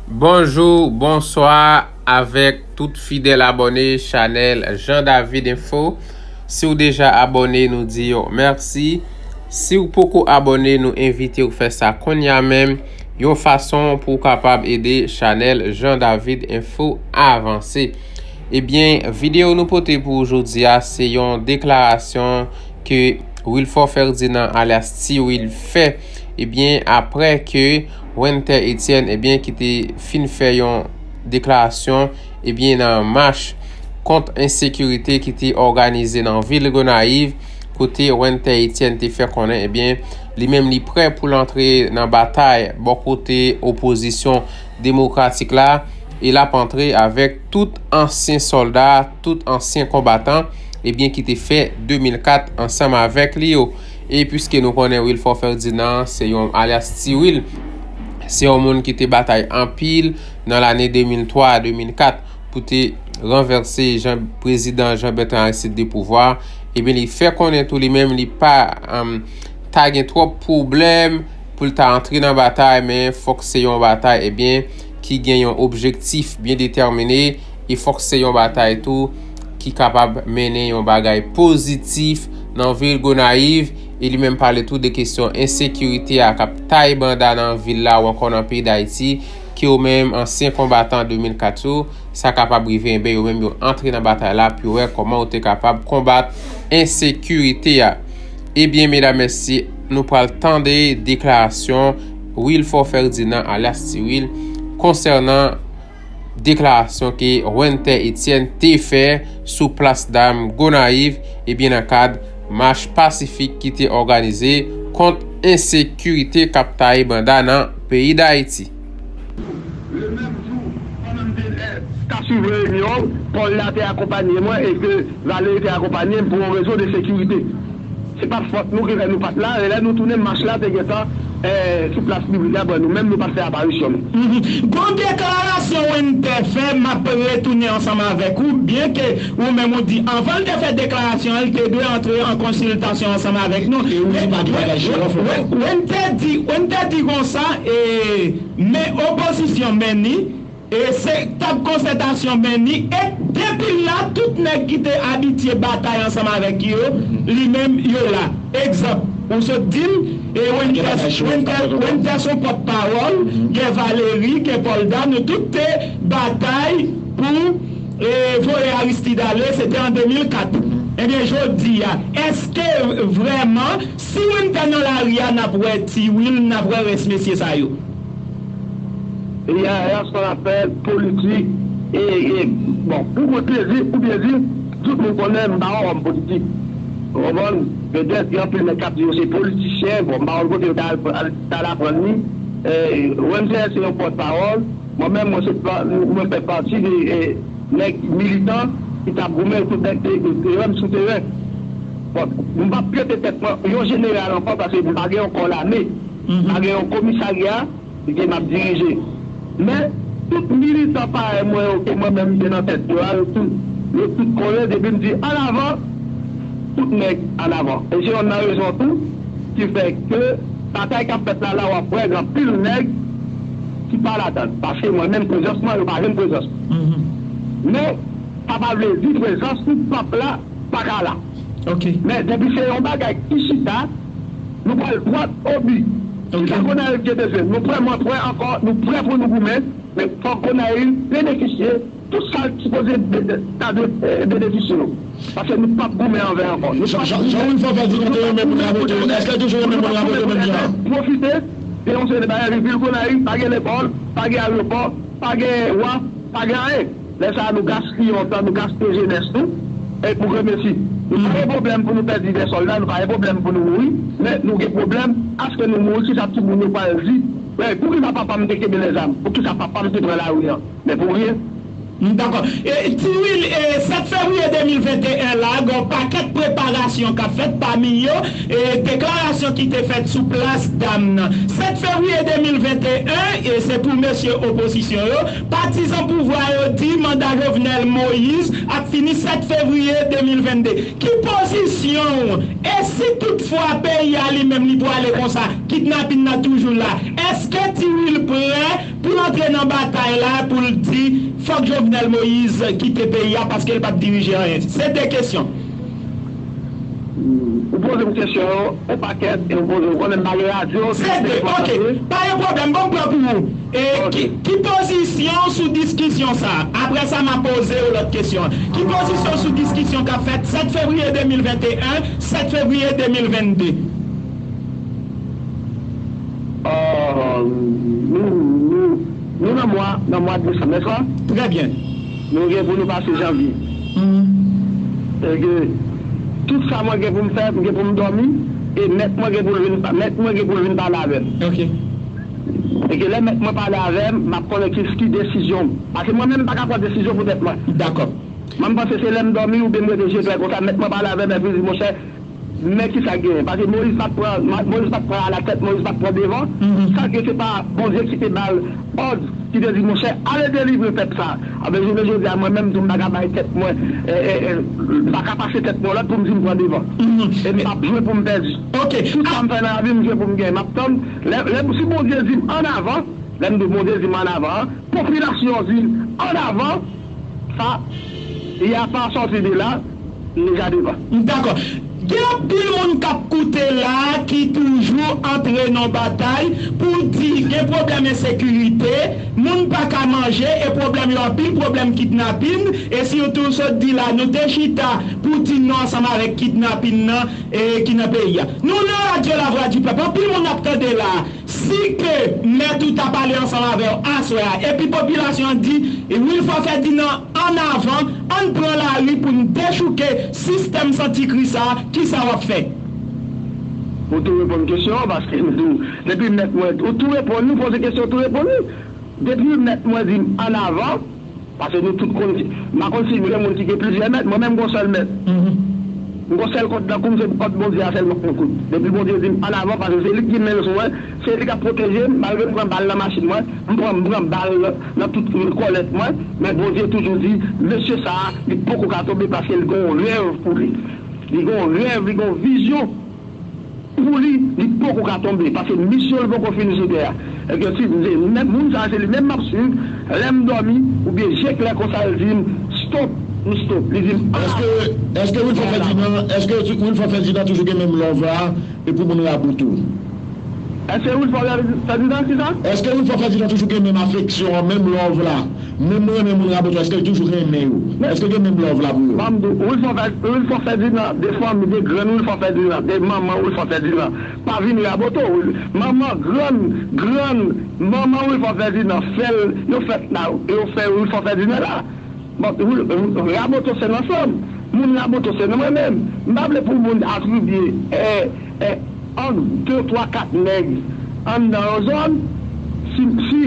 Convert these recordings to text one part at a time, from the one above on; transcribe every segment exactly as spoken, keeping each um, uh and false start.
Bonjou, bonswa avèk tout fidèl abòne chanèl Jean David Info. Si w deja abòne, nou di yo mèsi. Si w poko abòne, nou envite w fè sa kounye a menm, yon fason pou w kapab ede chanèl Jean David Info avanse. Ebyen, videyo nou pote pou w jodi a, se yon deklarasyon ke Wilfort Ferdinand alyas Ti Wil fè, ebyen, apre ke Wenther Etienne, ebyen, ki te fin fè yon deklarasyon, ebyen, nan mach kont ensekirite ki te òganize nan vil Gonayiv, kote Wenther Etienne te fè konnen, ebyen, li menm li prè pou l antre nan batay bò kote opozisyon demokratik la, e l ap antre avèk tout ansyen sòlda, tout ansyen konbatan, ebyen, ki te fè de mil kat ansanm avèk li yo. E piske nou konnen Wilfort Ferdinand se yon alyas Ti Wil, se yon moun ki te batay anpil nan lane de mil twa a de mil kat pou te ranvèse Jan, prezidan Jean Bertrand Aristide de pouvwa, ebyen, li fè konnen tou li menm li pa, um, ta gen twòp pwoblèm pou l ta antre nan batay, men fòk se yon batay, ebyen, ki gen yon objektif byen detèmine, e fòk se yon batay tou ki kapab mennen yon bagay pozitif nan vil Gonayiv, e li menm pale tou de kesyon ensekirite a k ap tay banda nan vil la ou ankò nan peyi Dayiti, ke yo menm ansyen konbatan de mil kat yo, sa kapab rive, enben, yo menm yo antre nan batay la pou yo wè kòman yo te kapab konbat ensekirite a. Ebyen, medam, mesye, nou pral tande deklarasyon Wilfort Ferdinand alyas Ti Wil konsènan deklarasyon ke Wenther Etienne te fè sou plas dam Gonayiv, ebyen, nan kad mach pasifik ki te òganize kont ensekirite k ap taye banda nan peyi Dayiti. Le menm jou, pandan m te, eh, ka swiv reyinyon an, Paul la te akonpanye mwen e ke Valery te akonpanye m pou yon rezon de sekirite. Se pa t fòt nou ki fè nou pa t la, e lè nou tounen, mach la te gentan, eh, sou plas piblik la, bon, nou menm nou pa t fè aparisyon nou. Mhm. Gon deklarasyon Wenther fè, m ap retounen ansanm avèk ou, byenke ou menm ou di anvan l te fè deklarasyon an, l te dwe antre an konsiltasyon ansanm avèk nou. E ou di pa gen bagay chiròf ankò. Wenther di, Wenther di konsa, e, men opozisyon, men ni, e se tab konsètasyon, men ni, e depi la, tout nèg ki te abitye batay ansanm avèk yo, li menm, yo la. Egzanp, ou sot di m, e Wenther, Wenther, Wenther se yon pòtpawòl, gen Valery, gen Paul Da, nou tout te batay pou, e, voye Aristide ale, se te an de mil kat. Ebyen, jodi a, èske vrèman, si Wenther nan lari a, n ap wè Ti Wil, n ap wè rès mesye sa yo? Li a, a se yon afè politik. E, e, bon, pou mwen plezi, pou plezi, tout moun konnen m pa yon òm politik. Ou konprann? Petèt, gen anpil nèg k ap di yo se politisyen. Bon, m pa konn kote yo t al, t al aprann li. E, Wenther se yon pòtpawòl. Mwen menm, mwen se pa, mwen fè pati de, e, nèg militan ki t ap goumen tout nèg te, te, te wè m sou teren. Bon, m p ap plede tèt mwen yon jeneral ankò paske m pa gen yon kò lame. M pa gen yon komisarya. Li ke m ap dirije. Men, tout militan parèy mwen yo ke mwen menm m te nan tèt yo a, yo tout, yo tout konnen depi m di an avan, tout nèg an avan. E se yonn nan rezon tou ki fè ke batay k ap fèt la, la w ap wè gen anpil nèg ki pa ladan l. Paske mwen menm prezans mwen, yo pa jwenn prezans mwen. Men, sa pa vle di prezans nou p ap la, pa ka la. Men depi se yon bagay ki chita, nou pral dwat obi. Chita Gonayiv gen bezwen. Nou prè, mwen prè ankò, nou prè pou nou goumen, men fòk Gonayiv benefisye tout sa l sipoze be-, ta dwe, eh, benefisye yo. Paske nou p ap goumen anvè ankò. Nou p ap goumen. Jan, Jan Wilfort fè di nou te renmen moun avèk yo, èske toujou renmen moun avèk yo menm jan? Pwofite de yon seri de bagay, vil Gonayiv pa gen lekòl, pa gen ayewopò, pa gen waf, pa gen anyen. Lè sa a, nou gaspiye yon tan, nou gaspiye jenès nou, e pou grenmesi. Nou pa gen pwoblèm pou nou pèdi de sòlda, nou pa gen pwoblèm pou nou mouri, men nou gen pwoblèm, èske nou mouri, kisa timoun yo pral di? Men, poukisa papa m te kenbe lèzam? Poukisa papa m te pran lari an? Men pou ryen. M dakò. E, Ti Wil, e, sèt fevriye de mil venteyen la, gen yon pakèt preparasyon k ap fèt, pami yo, e, deklarasyon ki te fèt sou plas dam nan. Sèt fevriye de mil venteyen, e se pou mesye opozisyon yo, patizan pouvwa yo di manda Jovenel Moïse ap fini sèt fevriye de mil vennde. Ki pozisyon w? E si toutfwa peyi a li menm li pwale konsa, kidnapin nan toujou la, èske Ti Wil prè Pou l antre nan batay la, pou l di, fòk Jovenel Moïse kite peyi a paske l p ap dirije anyen. Se de kesyon. Ou poze m kesyon yo, ou pakèt, e ou poze, ou konnen m pa gen radyo. Se de, ok, pa gen pwoblèm, bon, m pran pou ou. E ki, ki pozisyon w sou diskisyon sa a? Apre sa, m a poze w lòt kesyon. Ki pozisyon w sou diskisyon k ap fèt sèt fevriye de mil venteyen, sèt fevriye de mil vennde? Ah, nou, nou, nou nan mwa, nan mwa desanm, nèspa? Trè byen. Nou gen pou nou pase janvye. E ke tout sa mwen gen pou m fè, m gen pou m dòmi, e mèt mwen gen pou l vin, mèt mwen gen pou l vin pale avè m. Ok. E ke lè mèt mwen pale avè m, m ap konnen ki, ki desizyon m. Paske mwen menm m pa ka pran desizyon pou tèt mwen. Dakò. Mwen m panse se lè m dòmi oubyen m rete je fè konsa, mèt mwen pale avè m, epi l di, monchè, men kisa k genyen. Paske Moyiz pa t pran, Moyiz pa t pran alatèt, Moyiz pa t pran devan. Sa ke se pa Bondye ki te ba l òd, ki te di, monchè, ale delivre pèp sa. Anben, jounen jodi a, mwen menm tou, m pa ka bay tèt mwen, e, e, e, m pa ka pase tèt mwen lòd pou m di m pran devan. E m p ap jwe pou m pèdi. Tout sa m fè nan lavi, m jwe pou m genyen. M ap tann, lè, lè, si Bondye di m ann avan, lè m di Bondye di m ann avan, popilasyon an di ann avan, sa, y a pa sòti de la, li deja devan. Dakò. Gen anpil moun k ap koute la a ki toujou antre nan batay pou di gen pwoblèm ensekirite, moun pa ka manje e pwoblèm yo anpil, pwoblèm kidnapin, e sitou sot di la nou te chita pou di non ansanm avèk kidnapin nan e ki nan peyi a. Nou nan radyo Lavwadipèp, anpil moun ap tande la a. Si ke mèt ou ta pale ansanm avè w aswè a, epi popilasyon an di, Wilfort Ferdinand, ann avan, ann pran lari pou n dechouke sistèm santikri sa a, kisa w ap fè? Ou tou reponn kesyon an, paske m di w, depi mèt mwen, ou tou reponn li, ou poze kesyon, ou tou reponn li. Depi mèt mwen di m ann avan, Paske nou tout konn, m pa konn si gen moun ki gen plizyè mèt, mwen menm m gon sèl mèt. M gon sèl kòd nan kou m, se kòd Bondye a sèlman k nan kou m. Depi Bondye di m ann avan, paske se li ki gen men l sou mwen, se li k ap pwoteje m, malgre m pran bal nan machin mwen, m pran, m pran bal nan tout kòlèt mwen, men Bondye toujou di, mesye sa a, li poko ka tonbe paske l gon rèv pou li. Li gon rèv, li gon vizyon. Pou li, li poko ka tonbe, paske misyon l poko fini sou tè a. Èske si, se, men moun sa a, se li menm m ap swiv, lè m dòmi, oubyen je klè konsa, l di m, stop, m stop. Li di m, ah! Èske, èske Wilfort Ferdinand, èske Wilfort Ferdinand toujou gen menm love la, e pou moun Raboto? Èske Wilfort Ferdinand, kisa? Èske Wilfort Ferdinand toujou gen menm afeksyon an, menm love la? Menm renmen moun Raboto, èske l toujou renmen yo? Èske gen menm love la pou yo? Ban m di w, Wilfort Fè-, Wilfort Ferdinand, de fanmi, de grann Wilfort Ferdinand, de manman Wilfort Ferdinand, pa vin Raboto. Manman, grann, grann manman Wilfort Ferdinand fè l, yo fèt la, yo fè Wilfort Ferdinand la. Bon, Wil-, Raboto se nan san m. Moun Raboto se nan mwen menm. M pa vle pou moun atribye, eh, eh, ant de, twa, kat nèg anndan yon zòn, si, si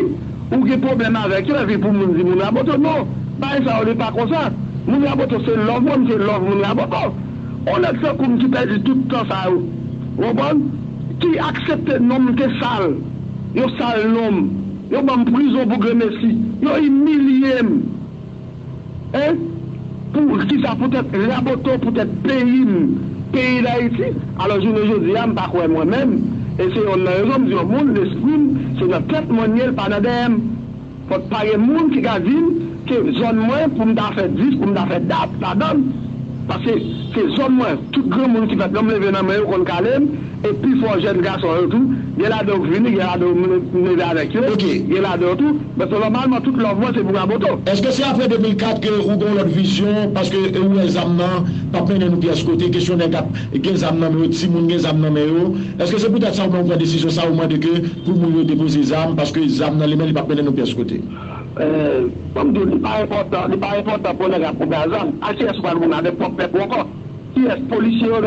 ou gen pwoblèm avèk yo, epi pou moun di moun Raboto, non, bagay sa yo li pa konsa. Moun Raboto se love mwen, m se love moun Raboto. On nèg tankou m ki pèdi tout tan sa yo, ou konprann? Ki aksepte non m te sal, yo sal non m, yo ban m prizon pou grenmesi, yo imilye m. Hein? Pou kisa? Poutèt Raboto, poutèt peyi m, peyi Dayiti. Alò, jounen jodi a, m pa kwè mwen menm, e se yonn nan rezon m di yon moun, lespri m, se nan tèt mwen l ye, l pa nan dèyè m. Fòk pa gen moun ki ka di m ke zòn mwen, pou m ta fè dis, pou m ta fè dat ladan l. Paske se zòn mwen, tout granmoun ki fèt lè m leve nan men yo konn kale m, e pifò jèn gason yo tou, gen ladan yo k vini, gen ladan yo m le-, m leve avèk yo, gen ladan yo tou, men se nòmalman tout love mwen se pou Raboto. Èske se apre de mil kat ke ou gen yon lòt vizyon, paske ou wè zam nan p ap mennen nou pyès kote, kesyon nèg ap gen zam nan men yo, timoun gen zam nan men yo, èske se poutèt sa ou menm ou pran desizyon sa, ou mande ke pou moun yo depoze zam, paske zam nan li menm li p ap mennen nou pyès kote? Eh, ban m di w, li pa enpòtan, li pa enpòtan pou nèg ap koupe a zam. A kiyès ou pral koupe avèk pwòp pèp ou ankò? Kiyès? Polisye yo,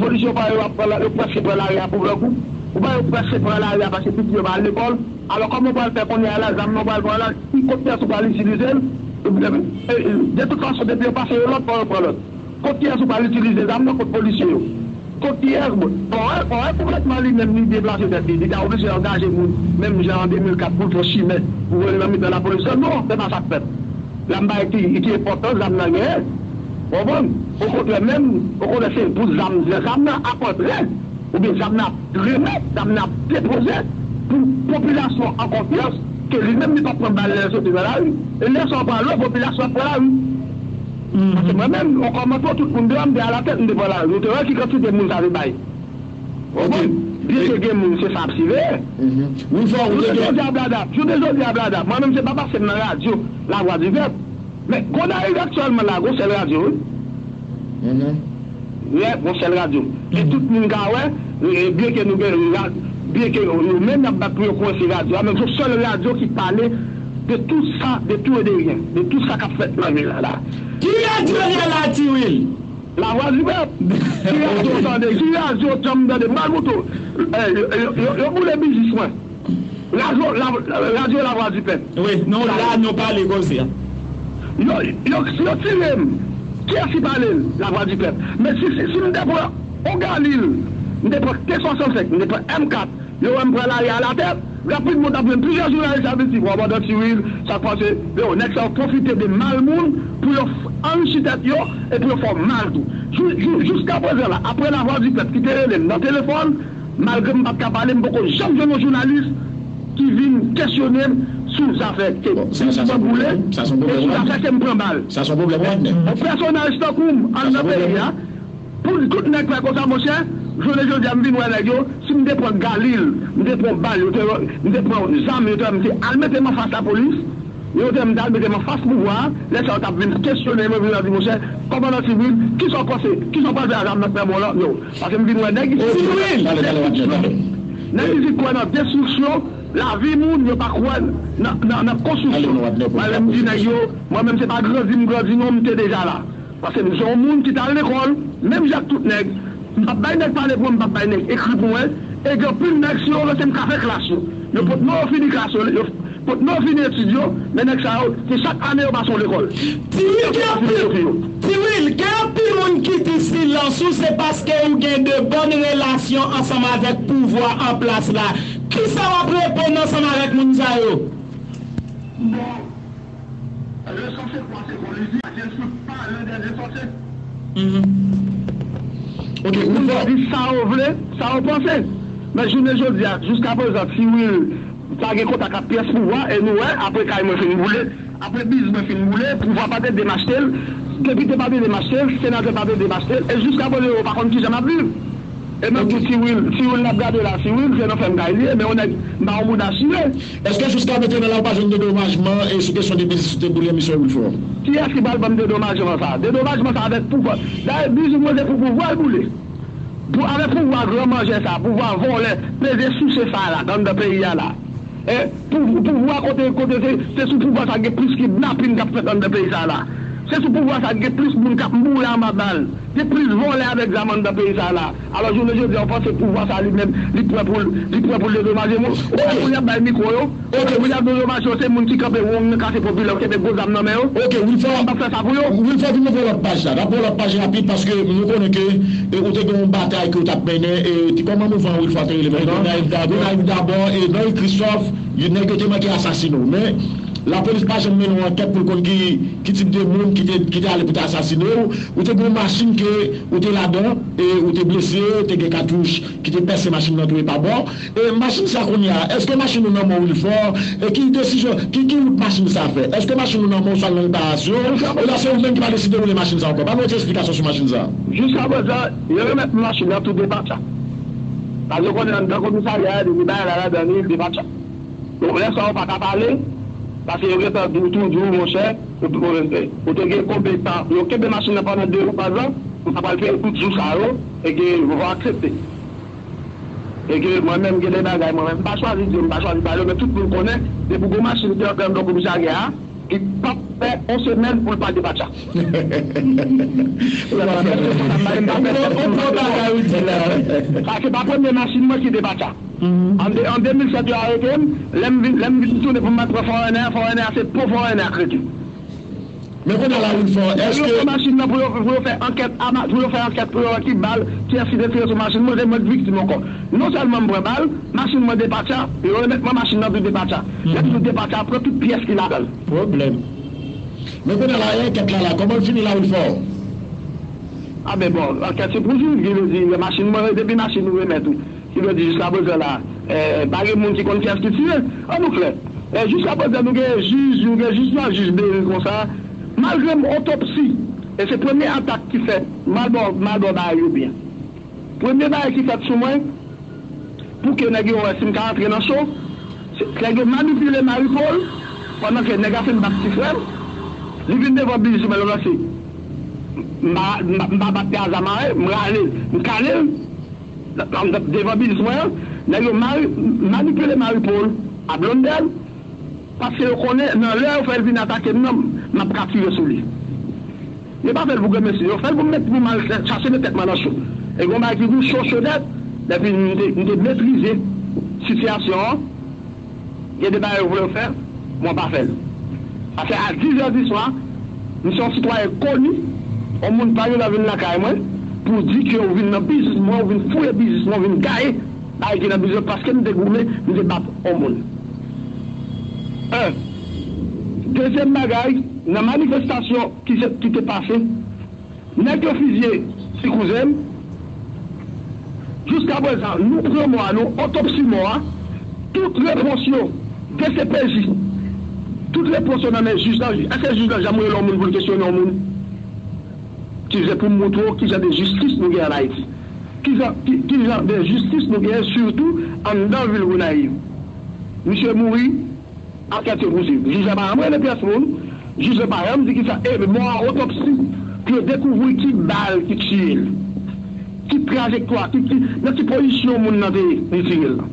polisye yo pa yo ap pran la, yo prèske pran lari a pou grangou. Ou pa yo prèske pran lari a paske pitit yo pa al lekòl. Alò, kòman w pral fè kounye a la, zam nan w pral pran la, ki, kot kiyès ou pral itilize l? De tout fason, depi yo pase yon lòt, fò yo pran lòt. Kot kiyès ou pral itilize zam nan? Kot polisye yo? Kot kiyès? Bon, fò wè, fò wè konplètman li menm li deplase tèt li. Li ta oblije angaje moun, menm jan an de mil kat, pou l fè chimen, pou voye l nan mitan lapolis la. Non, se pa sa k fèt. Zam bay ki, ki enpòtan, zam nan genyen. Ou konprann? Okontrè, menm, okontrè, se pou zam, zam nan ap antre, oubyen zam nan ap drennen, zam nan ap depoze, pou popilasyon an konfyans, Li menm li p ap pran bal lè l soti nan lari. E lè sa w pran lè popilasyon ap pran lari. Paske mwen menm, on kòmantman tout moun deyò, m te alatèt, m te pran lari. Nou te wè ki kantite moun sa te bay. Ou konprann? Byen ke gen moun, se sa ap siveye. Jounen jodi a blada, jounen jodi a blada, mwen menm se pa pase m nan radyo Lavwadipèp. Men Gonayiv aktyèlman la, gon sèl radyo, wi. Wi, gon sèl radyo. E tout moun ka wè, e, byen ke nou gen ra-, byen ke yo menm y ap bat pou yo kwense radyo a, men se sèl radyo ki pale de tout sa, de tout e de ryen, de tout sa k ap fèt nan vil la la. Ki radyo y a la, Tiwil? Lavwadipèp. Ki radyo w tande? Ki radyo w janm tande? M pral montre w. Eh, yo, yo, yo, yo boule biznis mwen. Radyo, la, radyo Lavwadipèp. Wi, non, la nou pale koze a. Yo, yo, yo tire m. Kiyès ki pale l? Lavwadipèp. Men si, si, si m te pran on Galil, m te pran T swasannsenk, m te pran M kat, yo wè m pran lari a latè, rapidman w t ap jwenn plizyè jounalis ap vin di, "Bon, pandan Tiwil, sa k pase?" Yo, nèg sa yo pwofite de mal moun pou yo f-, anrichi tèt yo e pou yo fè w mal tou. Jou-, jou-, jiska prezan la, apre Lavwadipèp ki te rele m nan telefòn, malgre m pa t ka pale, m poko janm jwenn yon jounalis ki vin kesyone m sou zafè ke biznis mwen boule e sou zafè ke m pran bal. Sa se yon pwoblèm, Wadner. Yon pèsonaj tankou m anndan peyi a, pou tout nèg fè konsa, monchè, jounen jodi a, m vin wè nèg yo, si m te pran Galil, m te pran bal, yo te, m te pran zam, yo te, m te al mete m anfas lapolis, yo te, m te al mete m anfas pouvwa a, lè sa yo t ap vin kesyone m, yo vin di, "Monchè, kòmandan Tiwil, kisa w panse, kisa w pral fè a zam nan k nan men w la?" Non, paske m vin wè nèg isit, nèg isit kwè nan destriksyon lavi moun, yo pa kwè nan, nan, nan konstriksyon. Mwen menm di nèg yo, mwen menm se pa grandi m grandi non, m te deja la. Paske m se yon moun ki t al lekòl, menm jan ak tout nèg. M p ap bay nèg pale pou mwen, m p ap bay nèg ekri pou mwen. E gen anpil nèg, si yo vle, se m k ap fè klas yo. Yo pot non yo fini klas yo, yo pot non yo fini etid yo, men nèg sa yo, se chak ane yo pase yon lekòl. Tiwil, gen anpil, Tiwil, gen anpil moun ki di silans ou se paske ou gen de bòn relasyon ansanm avèk pouvwa an plas la. Kisa w ap reponn ansanm avèk moun sa yo? Bon, le sang c'est quoi? C'est qu'on lui dit, Dieu ne peut pas le dernier sorcier. Ok, ou fò. Di sa yo vle, sa yo panse. Men jounen jodi a, jiska prezan, Tiwil pa gen kontak ak pyès pouvwa, e nou wè, apre kay mwen fin boule, apre biznis mwen fin boule, pouvwa pa t ede m achte l, depite pa t ede m achte l, senatè pa t ede m achte l, e jiska prezan, yo pa konn kijan m ap viv. E m ap di Tiwil, Tiwil n ap gade la, Tiwil, se nan fèm kay li ye, men yon nèg, m pa yon moun asire. Èske jiska mentnan la, ou pa jwenn dedomajman e sou kesyon de biznis ou te boule, misye Wilfort? Kiyès ki pral ban m dedomajman sa? Dedomajman sa avèk pouvwa. Dayè, biznis mwen se pou pouvwa l boule. Pou, avèk pouvwa gran manjè sa, pouvwa vòlè, peze souse sa la, anndan peyi a la. E pou, pouvwa kote, kote se, se sou pouvwa sa gen plis kidnapin k ap fèt anndan peyi sa la. Se sou pouvwa sa gen plis moun k ap mouri anba bal. Gen plis vòlè avèk zam anndan peyi sa la. Alò, jounen jodi a, ou panse pouvwa sa li menm, li prè pou l, li prè pou l dedomaje moun? Ou wè moun y ap bay mikwo yo? Ou wè moun y ap dedomaje yo, se moun ki kanpe wong nan katye popilè yo, kenbe gwo zam nan men yo? Ok, Wilfort. Yo p ap fè sa pou yo. Wilfort, vin nou pran lòt paj la. N ap pran lòt paj rapid paske nou konnen ke, e, ou te gen yon batay ke w t ap mennen. E, ti kòman mouvman Wilfort te rele menm nan? Gonayiv Dabò. Gonayiv Dabò, e, Henri Christophe, nèg yo te manke asasine w. Men, lapolis pa janm mennen yon ankèt pou l konn ki, ki tip de moun ki te, ki te ale pou te asasine w. Ou te gen yon machin ke ou te ladan, e ou te blese, te gen katouch ki te pèse machin nan tou e pa bò. E machin sa kounye a, èske machin ou nan men w, Wilfort? E ki desizyon, ki, ki wout machin sa fè? Èske machin ou nan men w, swa l nan reparasyon? E la se ou menm ki pa deside woule machin sa ankò? Ban nou yon ti esplikasyon sou machin sa. Jiska prezan, yo remèt mwen machin nan tou depatcha. Paske yo konnen anndan komisarya a, depi bagay la ladan li, depatcha. Donk, lè sa yo pa ka pale, paske yo gentan di w tou, di w, monchè, ou, ou, ou te gen konbyen tan, yo kenbe machin nan pandan de jou, pa egzanp, ou ta pral peye tout jou sa yo, e ke yo va aksepte. E ke mwen menm, gen de bagay, mwen menm, m pa chwazi di yo, m pa chwazi pale yo, men tout moun konnen, depi gon machin te antre anndan komisarya a, li p ap fè yon semèn pou l pa depatcha. Ou pran bagay ou di la. Sa se pa premye machin mwen ki depatcha. An de, an de mil sèt, yo arete m. Lè m vin, lè m vin tounen pou m al pran fòrenè a, fòrenè a, se po fòrenè a k rete. Men kounye a la, Wilfort, èske yo pran machin nan pou yo, pou yo fè ankèt, ama-, pou yo fè ankèt pou yo wè ki bal, kiyès ki te tire sou machin mwen, se mwen k viktim ankò. Non sèlman m pran bal, machin mwen depatcha, yo remèt mwen machin nan tou depatcha. Lè tou depatcha, pran tout pyès ki ladan l. Pwoblèm. Men kounye a la, e ankèt la la, kòman l fini la, Wilfort? A ben bon, ankèt se pouswiv, ki vle di, machin mwen, depi machin ou remèt ou. Ki vle di jiska prezan la, eh, pa gen moun ki konn kiyès ki tire. An nou klè. E jiskaprezan, nou gen jij, nou gen jis yon jij Berry konsa. Malgre m otopsi, e se premye atak ki fèt, m al bò, m al bò bagay yo byen. Premye bagay ki fèt sou mwen, pou ke nèg yo wè si m ka antre nan cho, se, nèg yo manipile Marie Paul, pandan ke nèg la fin bat ti frè m, li vin devan biznis mwen, l lanse. M pa, m pa, m pa bat Gaza mare, m rale l, m kale l. Nan, nan, devan biznis mwen an, nèg yo mari-, manipile Marie Paul a Blondel, paske yo konnen nan lè yo fè l vin atake m nan, m ap ka tire sou li. Yo pa fè l pou grenmesi, yo fè l pou m met, pou m al chache met tèt mwen nan cho. E gen yon bagay ki di cho, cho nèt, epi m te, m te metrize sitiyasyon an. Gen de bagay yo vle yo fè, mwen pa fè l. Paske a diz è di swa, m se yon sitwayen koni, yon moun pa gentan vin lakay mwen pou di ke ou vin nan biznis mwen, ou vin fouye biznis mwen, ou vin gaye bagay ki nan biznis mwen, paske m te goumen, m te bat yon moun. En. Dezyèm bagay, nan manifestasyon ki se, ki te pase, nèg yo fizye ti kouzen m. Jiskaprezan, nou pran mò a, nou otopsi mò a. Tout repons yo, D C P J. Tout repons yo nan men jij la. Èske jij la janm rele yon moun pou l kesyone yon moun? Ki se pou m montre w ki jan de jistis nou gen an Ayiti. Ki jan, ki, ki jan de jistis nou gen sitou anndan vil Gonayiv. Misye mouri, ankèt yo pouswiv. Jij la pa janm rele pyès moun. Jij la pa janm di kisa. E mò a, otopsi, pou yo dekouvri ki bal ki tiye l. Ki trajektwa, ki, ki, nan ki pozisyon moun nan te ye, li tire l lan.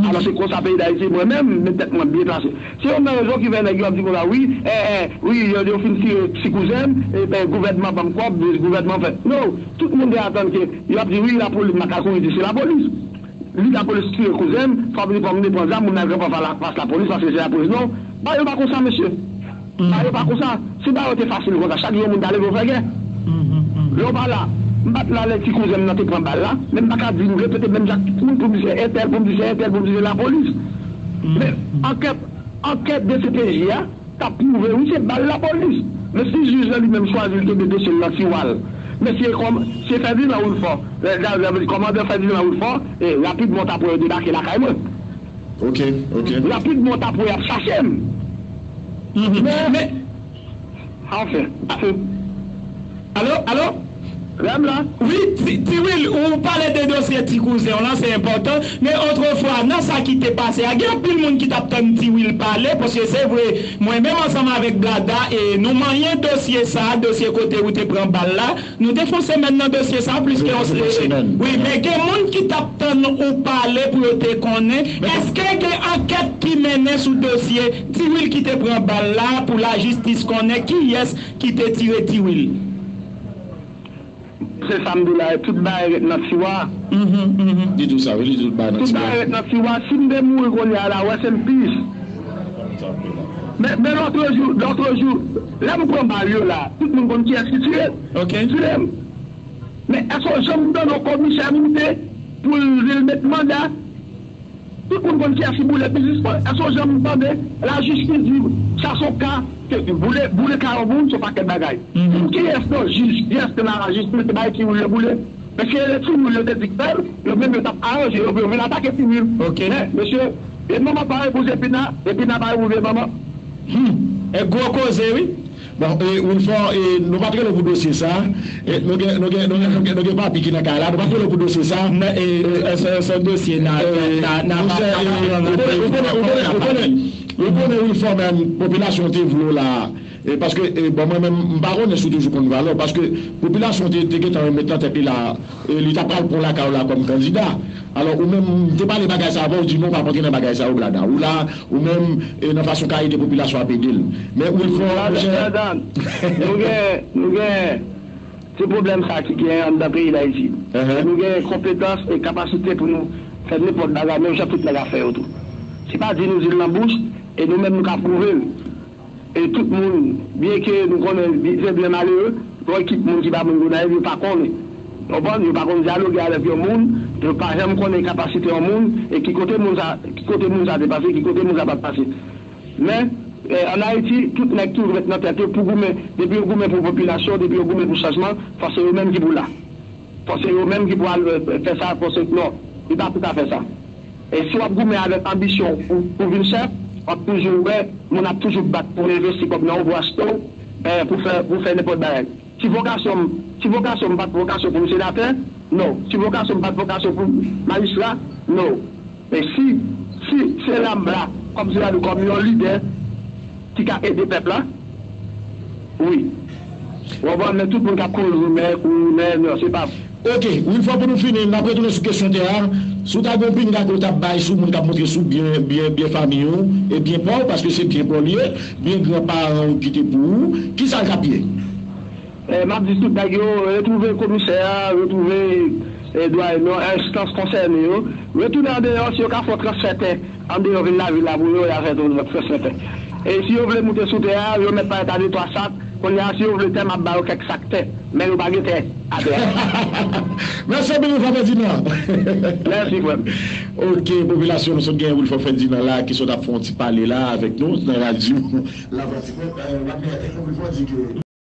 Alò se konsa peyi Dayiti, mwen menm, m met tèt mwen byen plase. Se youn nan rezon ki fè nèg yo ap di konsa, wi, eh, eh, wi, yo, yo fin tire ti kouzen m, e, e, gouvènman ban m kòb, gouvènman fè. No, tout moun te atann ke yo ap di, wi, lapolis, m pa ka kouri di se lapolis. Li lapolis tire kouzen m, fò m li fò m depann zam, moun nan al pran fas la, fas lapolis, paske se lapolis. Non, bagay yo pa konsa, mesye. Bagay yo pa konsa. Si bagay yo te fasil konsa, chak jou yon moun ta leve yo fè gè. Lè yo pa la, m pa t la lè ti kouzen m nan te pran bal la, men m pa ka di m repete menm jan ak tout moun pou m di se entèl, pou m di se entèl, pou m di se lapolis. Men ankèt, ankèt D C P J a, t ap pwouve, wi, se bal lapolis. Men si jij la li menm chwazi l kenbe dosye l nan tiwa l, men se kòm, se Ferdinand Wilfort, eh, da-, da-, kòmandan Ferdinand Wilfort, eh, rapidman w t ap wè yo debake lakay mwen. Ok, ok. Rapidman w t ap wè y ap chache m. Men, men, anfen, anfen. Alo, alo? Rèm la. Wi, Ti, Ti Wil, ou pale de dosye ti kouzen w lan, se enpòtan. Men otrefwa, nan sa ki te pase a, gen anpil moun ki t ap tann Ti Wil pale, paske se vre, mwen menm ansanm avèk Blada, e nou manyen dosye sa, dosye kote ou te pran bal la. Nou te fè yon semèn nan dosye sa, pliske yon semèn. Wi, men gen moun ki t ap tann ou pale pou yo te konnen. Èske gen ankèt ki mennen sou dosye Ti Wil ki te pran bal la, pou lajistis konnen kiyès ki te tire Ti Wil? Se sa m di w la, tout bagay ret nan tiwa. Li di w sa, wi, li di tout bagay nan tiwa. Tout bagay ret nan tiwa. Si m te mouri kounye a la, rest in peace. Men, men lòtrejou, lòtrejou, lè m pran bal yo la, tout moun konn kiyès ki tire. Ok. Tire m. Men èske w janm tande yon komisè moute pou l di l met manda? Tout moun konn kiyès ki boule biznis mwen. Èske w janm tande lajistis di sa se yon ka ke boule, boule ka yon moun, se yon pakèt bagay. Pou kiyès nan jij, kiyès nan lajistis te bay Ti Wil yo boule? Èske se Ti Wil yo te di k fè l? Yo menm yo t ap aranje yo pou yo vin atake Ti Wil. Ok. Men, mesye, vye manman pa epouze Pina, e Pina pa epouze manman. Hmm. E gwo koze, wi. Bon, e, Wilfort, e, nou pa t rele w pou dosye sa. E, nou gen, nou gen, nou gen, nou gen, nou gen papi ki nan kay la. Nou pa t rele w pou dosye sa. Nan, e, e, se, se dosye nan, e, nan, nan, ou konnen, ou konnen, ou konnen, ou konnen, ou konnen, Wilfort, men popilasyon te vle w la. E, paske, e, bon, mwen menm, m pa konnen si w toujou konn valè w. Paske popilasyon te, te gentan remèt nan tèt li la, e, li ta pral pran lakay w la kòm kandida. Alò, ou menm, m te pale bagay sa avè w, ou di non, w p ap antre nan bagay sa yo, Blada. Ou la, ou menm, e, nan fason w ka ede popilasyon ap ede l. Men Wilfort, monchè. Blada, nou gen, nou gen ti pwoblèm sa ki gen anndan peyi Dayiti. Nou gen konpetans e kapasite pou nou fè nenpòt bagay, menm jan tout nèg ap fè yo tou. Se pa di nou di l nan bouch, e nou menm nou ka pwouve l. E tout moun, byenke nou konnen se byen malere, yon ekip moun ki pa moun Gonayiv, yo pa konnen. Konprann? Yo pa konn dyaloge avèk yon moun, yo pa janm konnen kapasite yon moun, e ki kote moun sa, ki kote moun sa te pase, ki kote moun sa pa t pase. Men, e, ann Ayiti, tout nèg toujou ret nan tèt yo pou goumen. Depi yo goumen pou popilasyon, depi yo goumen pou chanjman, fò se yo menm ki pou la. Fò se yo menm ki pou al, e, fè sa, fò se, non, li pa pou ka fè sa. E si w ap goumen avèk anbisyon pou, pou vin chèf, w ap toujou wè moun ap toujou bat pou envesti kòb nan ou, pou achte w, eh, pou fè, pou fè nenpòt bagay. Si vokasyon m, si vokasyon m pa t vokasyon pou m senatè, non. Si vokasyon m pa t vokasyon pou majistra, non. Men si, si se la m la, kòm se la nou kòm yon lidè ki ka ede pèp la, wi. W konprann, men tout moun k ap kouri rimè, kouri rimè, non, se pa vre. Ok, Wilford, pou nou fini, n ap retounen sou kesyon tè a. Si w ta gen yon pinga ke w t ap bay sou moun k ap montre sou byen, byen, byen fanmi w, e byen pa w, paske se byen pa w li ye, byen gran paran w kite pou ou, kisa l t ap ye? Eh, m ap di tout nèg yo, retwouve komisè a, retwouve, eh, dwayen yo, enstans konsène yo, retounen andeyò, si yo ka fè yon transfè tè andeyò vil lavil la pou yo, y a fè yon transfè tè. E si yo vle moute sou tè a, yo mèt parèt a de twa sak, kounye a, si yo vle tè, m ap ba yo kèk sak tè, men yo pa gen tè atè a. Mèsi anpil, Wilford Ferdinand. Mèsi, frè m. Ok, popilasyon, nou sot gen Wilford Ferdinand la, ki sot ap fè yon ti pale la avèk nou nan radyo Lavwadlamerik. Eh, Wadner, Wilford di ke